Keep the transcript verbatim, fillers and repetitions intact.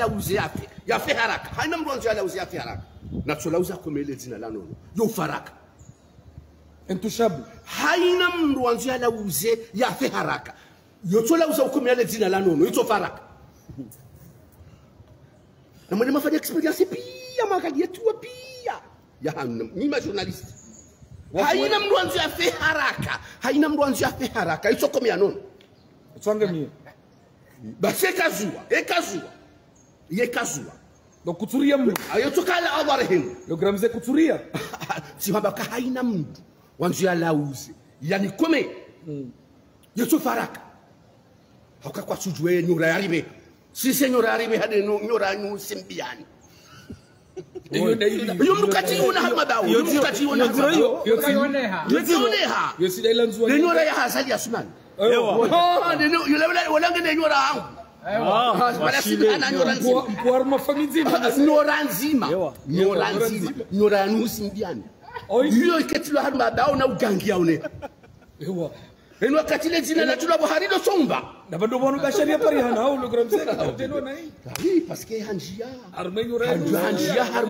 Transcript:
yalauze yafe, yafe haraka. Haina mndru wandzo yalauze yafe haraka. Natso lauza kome le dzina la nono. Yo faraka. Intouchable. Haina mndru wandzo yalauze yafe haraka. Yotso lauza ukome le dzina la nono. Yotso faraka. Na mwenye mafanya expérience pia, makali yetu wa pia. Ya hanu, ni ma journaliste. Haina mndru wandzo yafe haraka. Haina mndru wandzo yafe haraka. Yotso kome ya nono. Utsange mie. Basi eka zuwa, eka zuwa. Yeka zuwa. Donc kutsuria mndru. Ayo tsoka la awarehemu. Le grand mzee kutsuria. Tsi hamba ka haina mndru wandzo yalauze. Yanikome. Yotso faraka. Hauka kwatsudjuwa ye nyora yaribe. Si se nyora yaribe hade no, nyora yanu Simbiani. Iyo mndru katsiona harumwa bawo. Iyo mndru katsiona harumwa bawo. Iyo tsioneha. Iyo tsioneha. Iyo tsi daila nzuwa. Ne nyora ya Azali Assoumani. Ewa. Ah, ne nyo-, yule, yule, wala nge ne nyora yangu. Ewa. Ah, wala si ana nyora ndzima. Mkuu, mkuu harumwa famille ndzima. Nyora ndzima. Ewa. Nyora ndzima. Nyora yanu Simbiani. Oi. Iyo iketsilwa harumwa bawo na ugangi yaone. Ewa. Eno wakati le dzina la tula bo hari do somba. Na bado bono bashari ya pari hana, hau le grand mzee, ka utendo na hii. Ah oui, parce que handzia. Harumwa nyora yanu. Handzia, handzia,